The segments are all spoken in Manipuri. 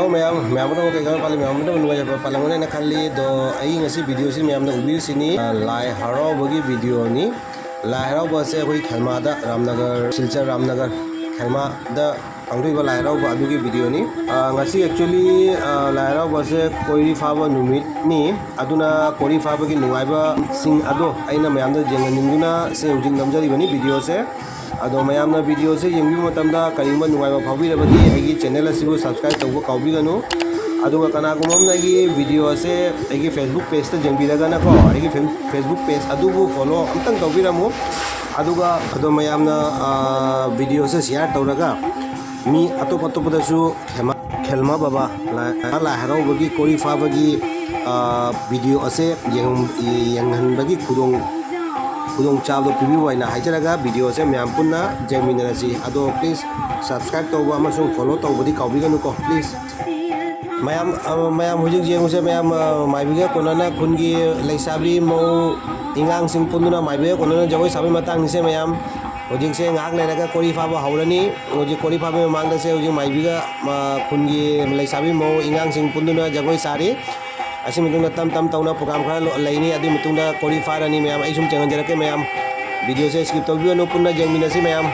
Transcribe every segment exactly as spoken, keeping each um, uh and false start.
ꯃꯌꯥꯝ, ꯃꯌꯥꯝ ꯑꯃ ꯀꯩꯗꯧꯔ ꯄꯥꯜꯂꯤ? ꯃꯌꯥꯝ ꯑꯃ ꯅꯨꯡꯉꯥꯏꯖꯕ ꯄꯥꯜꯂꯝꯒꯅꯤ ꯍꯥꯏꯅ ꯈꯜꯂꯤ꯫ ꯑꯗꯣ ꯑꯩ ꯉꯁꯤ ꯚꯤꯗꯤꯑꯣꯁꯤ ꯃꯌꯥꯝꯅ ꯎꯕꯤꯔꯤꯁꯤꯅꯤ, ꯑ, ꯂꯥꯏ ꯍꯔꯥꯎꯕꯒꯤ ꯚꯤꯗꯤꯑꯣꯅꯤ꯫ ꯂꯥꯏ ꯍꯔꯥꯎꯕ ꯑꯁꯦ ꯑꯩꯈꯣꯏ ꯈꯦꯜꯃꯥꯗ, ꯔꯥꯝꯅꯒꯔ, ꯁꯤꯜꯆꯔ ꯔꯥꯝꯅꯒꯔ, ꯈꯦꯜꯃꯥꯗ ꯄꯥꯡꯊꯣꯛꯏꯕ ꯂꯥꯏ ꯍꯔꯥꯎꯕ ꯑꯗꯨꯒꯤ ꯚꯤꯗꯤꯑꯣꯅꯤ꯫ ꯑ, ꯉꯁꯤ actually, ꯑ, ꯂꯥꯏ ꯍꯔꯥꯎꯕ ꯑꯁꯦ ꯀꯣꯔꯤ ꯐꯥꯕ ꯅꯨꯃꯤꯠꯅꯤ꯫ ꯑꯗꯨꯅ ꯀꯣꯔꯤ ꯐꯥꯕꯒꯤ ꯅꯨꯡꯉꯥꯏꯕꯁꯤꯡ ꯑꯗꯣ ꯑꯩꯅ ꯃꯌꯥꯝꯗ ꯌꯦꯡꯍꯟꯅꯤꯡꯗꯨꯅ ꯁꯦ ꯍꯧꯖꯤꯛ ꯅꯝꯖꯔꯤꯕꯅꯤ ꯚꯤꯗꯤꯑꯣꯁꯦ꯫ ꯑꯗꯣ ꯃꯌꯥꯝꯅ ꯚꯤꯗꯤꯑꯣꯁꯦ ꯌꯦꯡꯕꯤꯕ ꯃꯇꯝꯗ ꯀꯔꯤꯒꯨꯝꯕ ꯅꯨꯡꯉꯥꯏꯕ ꯐꯥꯎꯕꯤꯔꯕꯗꯤ ꯑꯩꯒꯤ ꯆꯦꯅꯦꯜ ꯑꯁꯤꯕꯨ subscribe ꯇꯧꯕ ꯀꯥꯎꯕꯤꯒꯅꯨ꯫ ꯑꯗꯨꯒ ꯀꯅꯥꯒꯨꯝꯕ ꯑꯃꯅ ꯑꯩꯒꯤ ꯚꯤꯗꯤꯑꯣ ꯑꯁꯦ ꯑꯩꯒꯤ Facebook pageꯇ ꯌꯦꯡꯕꯤꯔꯒꯅꯀꯣ, ꯑꯩꯒꯤ ꯐꯦ-, Facebook page ꯑꯗꯨꯕꯨ follow ꯑꯝꯇꯪ ꯇꯧꯕꯤꯔꯝꯃꯨ꯫ ꯑꯗꯨꯒ ꯑꯗꯣ ꯃꯌꯥꯝꯅ, ꯑ, ꯚꯤꯗꯤꯑꯣꯁꯦ share ꯇꯧꯔꯒ ꯃꯤ ꯑꯇꯣꯞ ꯑꯇꯣꯞꯄꯗꯁꯨ ꯈꯦꯜꯃ-, ꯈꯦꯜꯃ ꯕꯕꯥ ꯂꯥꯏ, ꯂꯥꯏ ꯍꯔꯥꯎꯕꯒꯤ ꯀꯣꯔꯤ ꯐꯥꯕꯒꯤ, ꯑ, ꯚꯤꯗꯤꯑꯣ ꯑꯁꯦ ꯌꯦꯡꯍꯟ-, ꯌꯦꯡꯍꯟꯕꯒꯤ ꯈꯨꯗꯣꯡ, ꯈꯨꯗꯣꯡꯆꯥꯕꯗꯣ ꯄꯤꯕꯤꯌꯨ ꯍꯥꯏꯅ ꯍꯥꯏꯖꯔꯒ ꯚꯤꯗꯤꯑꯣꯁꯦ ꯃꯌꯥꯝ ꯄꯨꯟꯅ ꯌꯦꯡꯃꯤꯟꯅꯔꯁꯤ꯫ ꯑꯗꯣ please subscribe ꯇꯧꯕ ꯑꯃꯁꯨꯡ follow ꯇꯧꯕꯗꯤ ꯀꯥꯎꯕꯤꯒꯅꯨꯀꯣ, please꯫ ꯃꯌꯥꯝ, ꯑ, ꯃꯌꯥꯝ ꯍꯧꯖꯤꯛ ꯌꯦꯡꯉꯨꯁꯦ ꯃꯌꯥꯝ, ꯑ, ꯃꯥꯏꯕꯤꯒ ꯀꯣꯟꯅꯅ ꯈꯨꯟꯒꯤ ꯂꯩꯁꯥꯕꯤ ꯃꯧ ꯏꯉꯥꯡꯁꯤꯡ ꯄꯨꯟꯗꯨꯅ ꯃꯥꯏꯕꯤꯒ ꯀꯣꯟꯅꯅ ꯖꯒꯣꯏ ꯁꯥꯕꯒꯤ ꯃꯇꯥꯡꯅꯤꯁꯦ ꯃꯌꯥꯝ꯫ ꯍꯧꯖꯤꯛꯁꯦ ꯉꯥꯏꯍꯥꯛ ꯂꯩꯔꯒ ꯀꯣꯔꯤ ꯐꯥꯕ ꯍꯧꯔꯅꯤ꯫ ꯍꯧꯖꯤꯛ ꯀꯣꯔꯤ ꯐꯥꯕꯒꯤ ꯃꯃꯥꯡꯗꯁꯦ ꯍꯧꯖꯤꯛ ꯃꯥꯏꯕꯤꯒ, ꯃ-, ꯈꯨꯟꯒꯤ ꯂꯩꯁꯥꯕꯤ ꯃꯧ ꯏꯉꯥꯡꯁꯤꯡ ꯄꯨꯟꯗꯨꯅ ꯖꯒꯣꯏ ꯁꯥꯔꯤ꯫ ꯑꯁꯤ ꯃꯇꯨꯡꯗ ꯇꯞ ꯇꯞ ꯇꯧꯅ program ꯈꯔ ꯂꯣ-, ꯂꯩꯅꯤ꯫ ꯑꯗꯨꯒꯤ ꯃꯇꯨꯡꯗ ꯀꯣꯔꯤ ꯐꯥꯔꯅꯤ ꯃꯌꯥꯝ꯫ ꯑꯩ ꯁꯨꯝ ꯌꯦꯡꯍꯟꯖꯔꯛꯀꯦ ꯃꯌꯥꯝ꯫ ꯚꯤꯗꯤꯑꯣꯁꯦ skip ꯇꯧꯕꯤꯒꯅꯨ, ꯄꯨꯟꯅ ꯌꯦꯡꯃꯤꯟꯅꯁꯤ ꯃꯌꯥꯝ꯫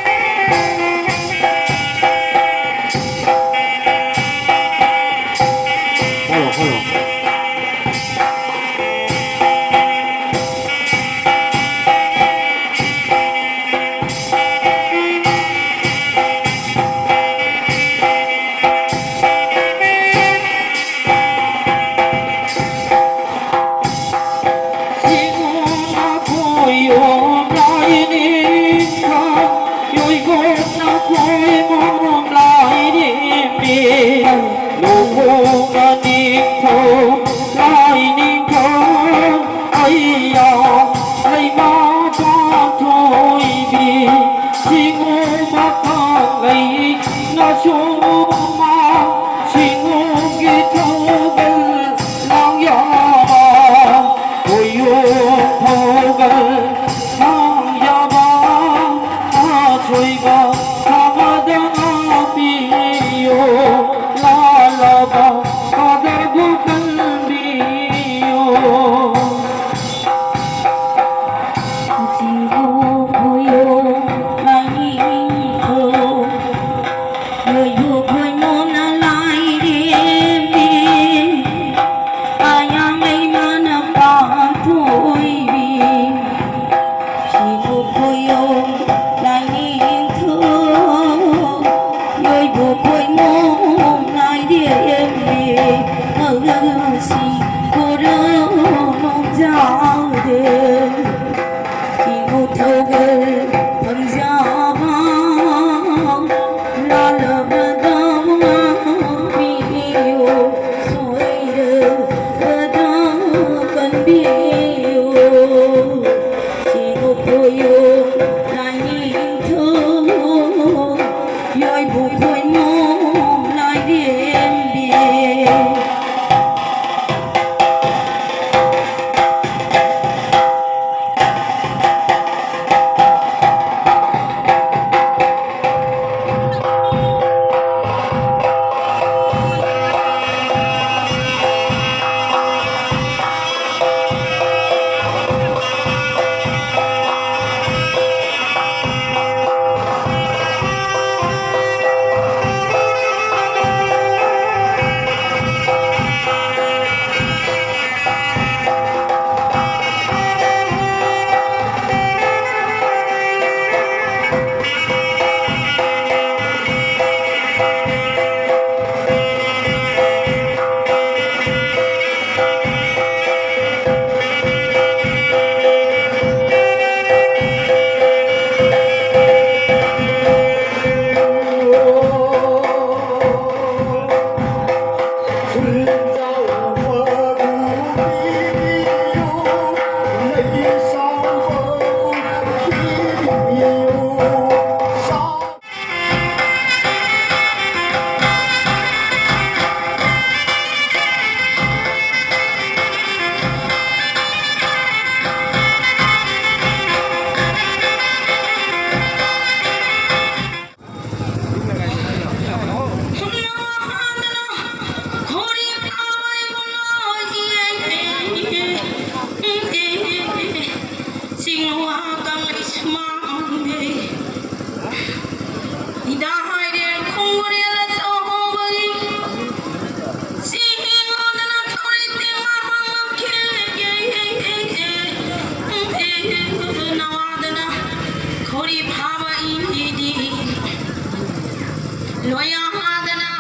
ꯂꯣꯌꯥ ꯍꯥꯗꯅ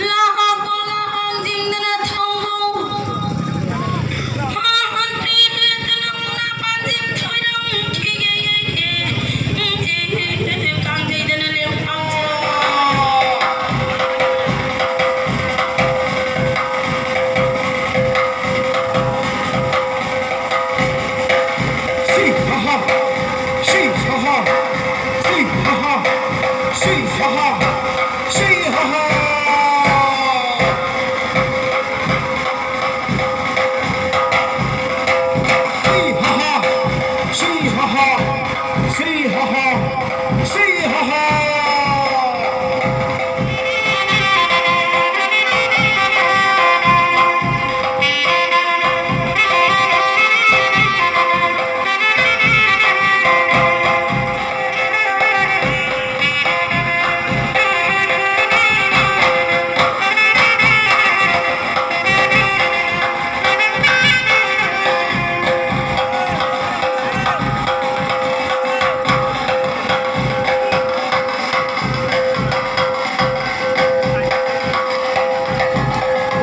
ꯂꯥ ꯍꯥ ꯀꯣ ꯂꯥ ꯍꯥꯡꯖꯤꯡꯗꯅ ꯊꯧꯍꯧ꯫ ꯍꯥ ꯍꯟꯇ꯭ꯔꯤ ꯄꯦꯠꯇꯅ ꯃꯨꯛꯅꯥ ꯄꯥꯟꯖꯤꯟ ꯊꯣꯏꯔꯝ ꯈꯤꯒꯦ ꯌꯩꯒꯦ꯫ ꯀꯥꯡꯖꯩꯗꯅ ꯂꯦꯝꯍꯧ꯫ ꯁꯤ ꯍꯥ ꯍꯥ꯫ ꯁꯤ ꯍꯥ ꯍꯥ꯫ ꯁꯤ ꯍꯥ ꯍꯥ꯫ ꯁꯤ ꯍꯥ ꯍꯥ꯫ ꯁꯤ ꯍꯥ ꯍꯥ꯫ ꯁꯤ ꯍꯥ ꯍꯥ꯫ ꯁꯤ ꯍꯥ ꯍꯥ꯫ ꯁꯤ ꯍꯥ ꯍꯥ꯫ ꯁꯤ ꯍꯥ ꯍꯥ꯫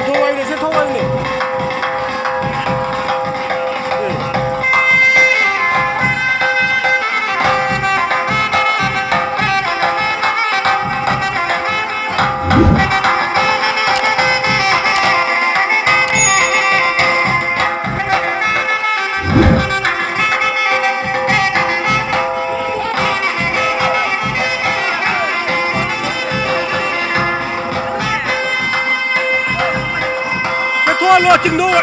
ꯊꯣꯛꯑꯣ ꯍꯥꯏꯕꯅꯦ, ꯁꯤ ꯊꯣꯛꯑꯣ ꯍꯥꯏꯕꯅꯦ꯫ ꯆꯠꯊꯣꯛꯍꯜꯂꯣ, ꯆꯤꯡꯗꯣꯛꯑꯣ꯫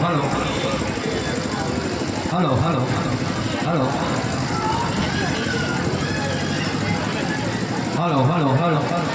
Hello. Hello, hello, hello. Hello, hello, hello, hello.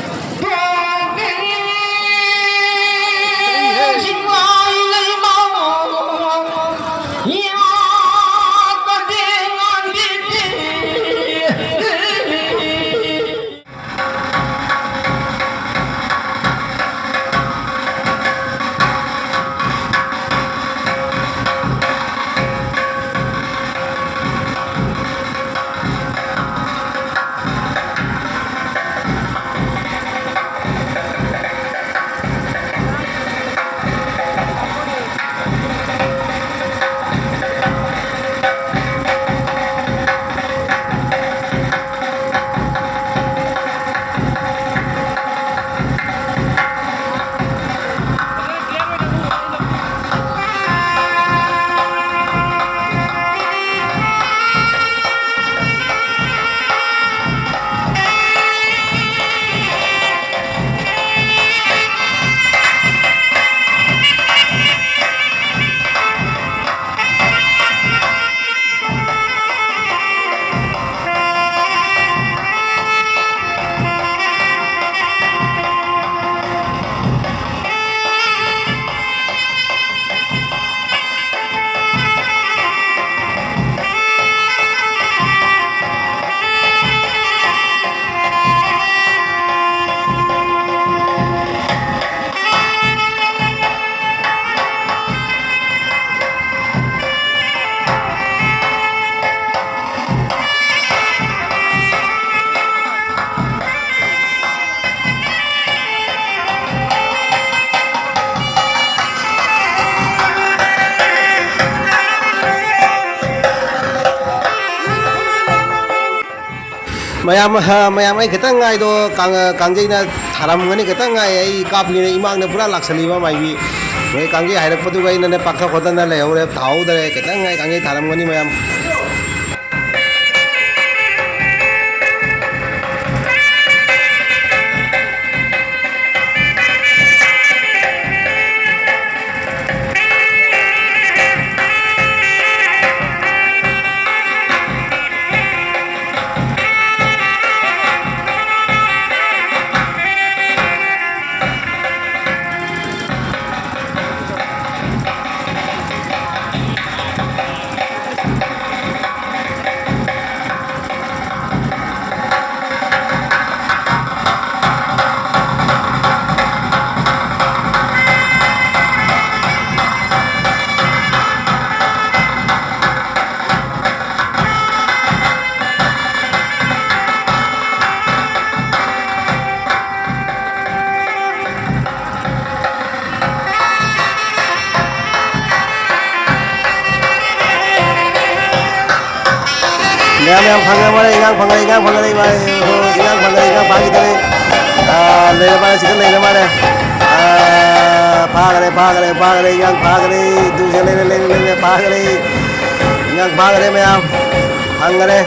ꯃꯌꯥꯝ, ꯑ, ꯃꯌꯥꯝ, ꯑꯩ ꯈꯤꯇꯪ ꯉꯥꯏꯗꯣ, ꯀꯥꯡ-, ꯀꯥꯡꯖꯩꯅ ꯊꯥꯔꯝꯒꯅꯤ, ꯈꯤꯇꯪ ꯉꯥꯏ, ꯑꯩ ꯀꯥꯞꯄꯤꯅꯦ, ꯏꯃꯥꯡꯗ ꯄꯨꯔꯥ ꯂꯥꯛꯁꯜꯂꯤꯕ ꯃꯥꯏꯕꯤ꯫ ꯃꯣꯏ ꯀꯥꯡꯖꯩ ꯍꯥꯏꯔꯛꯄꯗꯨꯒ ꯑꯩꯅꯅꯦ ꯄꯥꯈꯠ ꯈꯣꯠꯇꯅ ꯂꯩꯍꯧꯔꯦ, ꯊꯥꯍꯧꯗꯔꯦ, ꯈꯤꯇꯪ ꯉꯥꯏ, ꯀꯥꯡꯖꯩ ꯊꯥꯔꯝꯒꯅꯤ ꯃꯌꯥꯝ꯫ ꯃꯌꯥꯝ, ꯃꯌꯥꯝ ꯐꯪꯉꯦ ꯃꯥꯂꯦ, ꯏꯟꯖꯥꯡ ꯐꯪꯉꯦ, ꯏꯟꯖꯥꯡ ꯐꯪꯉꯦ, ꯏꯃꯥ, ꯏꯟꯖꯥꯡ ꯐꯪꯉꯦ, ꯏꯟꯖꯥꯡ ꯐꯥꯈꯤꯗꯣꯔꯦ꯫ ꯑꯥ, ꯂꯩꯔꯦ ꯃꯥꯂꯦ, ꯁꯤꯗ ꯂꯩꯔꯦ ꯃꯥꯂꯦ꯫ ꯑꯥ, ꯐꯥꯈꯔꯦ, ꯐꯥꯈꯔꯦ, ꯐꯥꯈꯔꯦ, ꯏꯟꯖꯥꯡ ꯐꯥꯈꯔꯦ꯫ ꯇꯨꯁꯦ ꯂꯩꯔꯦ, ꯂꯩꯔꯦ, ꯂꯩꯔꯦ, ꯐꯥꯈꯔꯦ꯫ ꯏꯟꯖꯥꯡ ꯐꯥꯈꯔꯦ ꯃꯌꯥꯝ, ꯐꯪꯈꯔꯦ꯫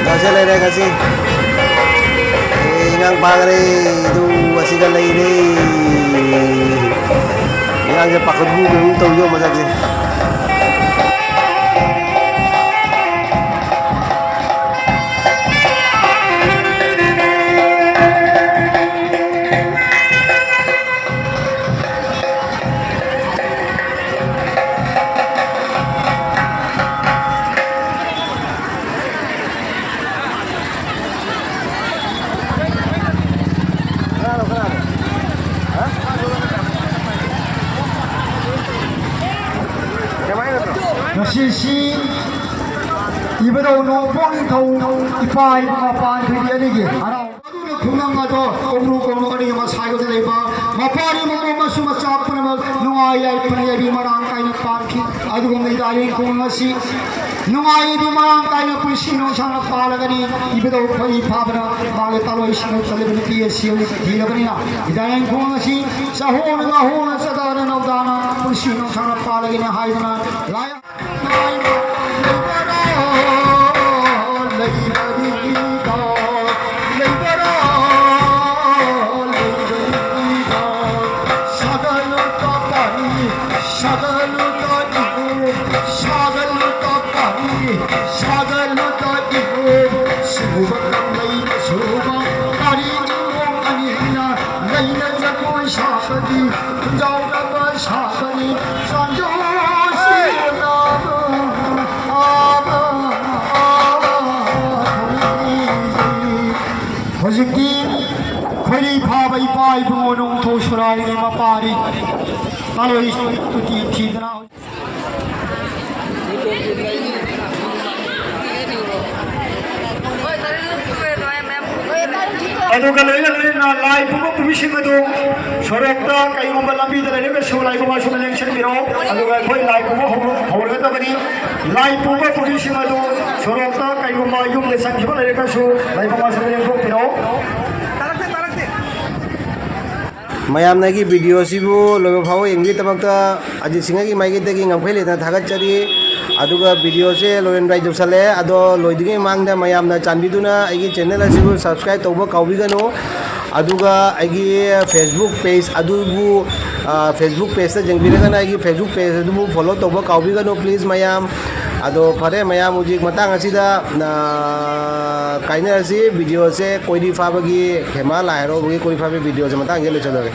ꯇꯨꯁꯦ ꯂꯩꯔꯦ ꯉꯁꯤ꯫ ꯑꯦ, ꯏꯟꯖꯥꯡ ꯐꯥꯈꯔꯦ꯫ ꯇꯨ ꯑꯁꯤꯒ ꯂꯩꯔꯦ꯫ ꯏꯟꯖꯥꯡꯁꯦ ꯄꯥꯈꯠꯄꯒꯨꯝ ꯀꯩꯒꯨꯝ ꯇꯧ ꯌꯣꯟꯕ ꯆꯠꯁꯦ꯫ ꯉꯁꯤꯁꯤ ꯏꯕꯨꯙꯧ ꯅꯣꯡꯄꯣꯛ ꯅꯤꯡꯊꯧ ꯏꯄꯥ ꯏꯄꯨ ꯃꯄꯥꯟ ꯊꯣꯏꯕꯤ ꯑꯅꯤꯒꯤ ꯍꯔꯥꯎ ꯑꯗꯨꯅ ꯈꯨꯡꯒꯪ ꯑꯗꯣ ꯀꯣꯡꯂꯨ ꯀꯣꯡꯂꯨ ꯑꯅꯤꯒꯤ ꯃꯁꯥꯏꯒꯗ ꯂꯩꯕ ꯃꯄꯥꯔꯤ ꯃꯄꯨ ꯃꯁꯨ ꯃꯆꯥ ꯄꯨꯝꯅꯃꯛ ꯅꯨꯡꯉꯥꯏ ꯌꯥꯏꯐꯅ ꯌꯥꯏꯕꯤ ꯃꯔꯥꯡ ꯀꯥꯏꯅ ꯄꯥꯟꯈꯤ꯫ ꯑꯗꯨꯒꯨꯝꯅ ꯏꯗꯥ ꯏꯔꯦꯟ ꯈꯨꯡꯒꯪ ꯑꯁꯤ ꯅꯨꯡꯉꯥꯏ ꯌꯥꯏꯕꯤ ꯃꯔꯥꯡ ꯀꯥꯏꯅ ꯄꯨꯟꯁꯤ ꯅꯨꯡꯁꯥꯡꯅ ꯄꯥꯜꯂꯒꯅꯤ꯫ ꯏꯕꯨꯙꯧ ꯈꯣꯏꯔꯤ ꯐꯥꯕꯅ ꯃꯥꯒꯤ ꯇꯥꯂꯣꯏꯁꯤꯡꯅ ꯆꯠꯂꯤꯕ ꯅꯨꯄꯤ ꯑꯁꯤ ꯍꯧꯖꯤꯛ ꯊꯤꯔꯕꯅꯤꯅ ꯏꯗꯥ ꯏꯔꯦꯟ ꯈꯨꯡꯒꯪ ꯑꯁꯤ ꯆꯍꯣꯅ ꯉꯍꯣꯅ ꯆꯗꯥꯅ ꯅꯧꯗꯥꯅ ꯄꯨꯟꯁꯤ ꯅꯨꯡꯁꯥꯡꯅ ꯄꯥꯜꯂꯒꯅꯤ ꯍꯥꯏꯗꯨꯅ ꯂꯥꯏ ꯂꯩꯅ ꯖꯒꯣꯏ ꯁꯥꯕꯗꯤ ꯈꯨꯟꯖꯥꯎꯅꯕ ꯁꯥꯕꯅꯤ꯫ ꯍꯧꯖꯤꯛꯇꯤ ꯈꯣꯏꯔꯤ ꯐꯥꯕ ꯏꯄꯥ ꯏꯕꯨꯡꯉꯣ ꯅꯣꯡꯊꯣ ꯁꯨꯔꯥꯏꯒꯤ ꯃꯄꯥꯔꯤ ꯄꯥꯂꯣꯏ ꯇꯨꯇꯤ ꯊꯤꯗꯅ ꯑꯗꯨꯒ ꯂꯣꯏꯅ ꯂꯣꯏꯅꯅ ꯂꯥꯏ ꯄꯨꯕ ꯄꯨꯕꯤꯁꯤꯡ ꯑꯗꯨ ꯁꯣꯔꯣꯛꯇ ꯀꯩꯒꯨꯝꯕ ꯂꯝꯕꯤꯗ ꯂꯩꯔꯒꯁꯨ ꯂꯥꯏ ꯄꯨꯕ ꯑꯁꯨꯝꯅ ꯂꯦꯡꯁꯤꯟꯕꯤꯔꯛꯑꯣ꯫ ꯑꯗꯨꯒ ꯑꯩꯈꯣꯏ ꯂꯥꯏ ꯄꯨꯕ ꯍꯧꯔ-, ꯍꯧꯔꯒꯗꯕꯅꯤ꯫ ꯂꯥꯏ ꯄꯨꯕ ꯄꯨꯕꯤꯁꯤꯡ ꯑꯗꯨ ꯁꯣꯔꯣꯛꯇ ꯀꯩꯒꯨꯝꯕ ꯌꯨꯝꯗ ꯆꯪꯈꯤꯕ ꯂꯩꯔꯒꯁꯨ ꯂꯥꯏ ꯄꯨꯕ ꯑꯁꯨꯝꯅ ꯂꯦꯡꯊꯣꯛꯄꯤꯔꯛꯑꯣ꯫ ꯃꯌꯥꯝꯅ ꯑꯩꯒꯤ ꯚꯤꯗꯤꯑꯣꯁꯤꯕꯨ ꯂꯣꯏꯕ ꯐꯥꯎꯕ ꯌꯦꯡꯕꯒꯤꯗꯃꯛꯇ ꯑꯖꯤꯠ ꯁꯤꯡꯍꯒꯤ ꯃꯥꯏꯀꯩꯗꯒꯤ ꯉꯝꯈꯩ ꯂꯩꯇꯅ ꯊꯥꯒꯠꯆꯔꯤ꯫ ꯑꯗꯨꯒ ꯚꯤꯗꯤꯑꯣꯁꯦ ꯂꯣꯏꯔꯝꯗꯥꯏ ꯌꯧꯁꯜꯂꯛꯑꯦ꯫ ꯑꯗꯣ ꯂꯣꯏꯗ꯭ꯔꯤꯉꯩ ꯃꯃꯥꯡꯗ ꯃꯌꯥꯝꯅ ꯆꯥꯟꯕꯤꯗꯨꯅ ꯑꯩꯒꯤ ꯆꯦꯅꯦꯜ ꯑꯁꯤꯕꯨ ꯁꯕꯁꯀ꯭ꯔꯥꯏꯕ ꯇꯧꯕ ꯀꯥꯎꯕꯤꯒꯅꯨ꯫ ꯑꯗꯨꯒ ꯑꯩꯒꯤ Facebook ꯄꯦꯖ ꯑꯗꯨꯕꯨ, ꯑ, Facebook ꯄꯦꯖꯇ ꯌꯦꯡꯕꯤꯔꯒꯅ ꯑꯩꯒꯤ Facebook ꯄꯦꯖ ꯑꯗꯨꯕꯨ ꯐꯣꯂꯣ ꯇꯧꯕ ꯀꯥꯎꯕꯤꯒꯅꯨ, ꯄ꯭ꯂꯤꯖ ꯃꯌꯥꯝ꯫ ꯑꯗꯣ ꯐꯔꯦ ꯃꯌꯥꯝ, ꯍꯧꯖꯤꯛ ꯃꯇꯥꯡ ꯑꯁꯤꯗ, ꯑ, ꯀꯥꯏꯅꯔꯁꯤ꯫ ꯚꯤꯗꯤꯑꯣꯁꯦ ꯀꯣꯏꯔꯤ ꯐꯥꯕꯒꯤ, ꯍꯦꯃꯥ ꯂꯥꯏ ꯍꯔꯥꯎꯕꯒꯤ ꯀꯣꯏꯔꯤ ꯐꯥꯕꯒꯤ ꯚꯤꯗꯤꯑꯣꯁꯦ ꯃꯇꯥꯡꯁꯤꯗ ꯂꯣꯏꯁꯤꯜꯂꯒꯦ꯫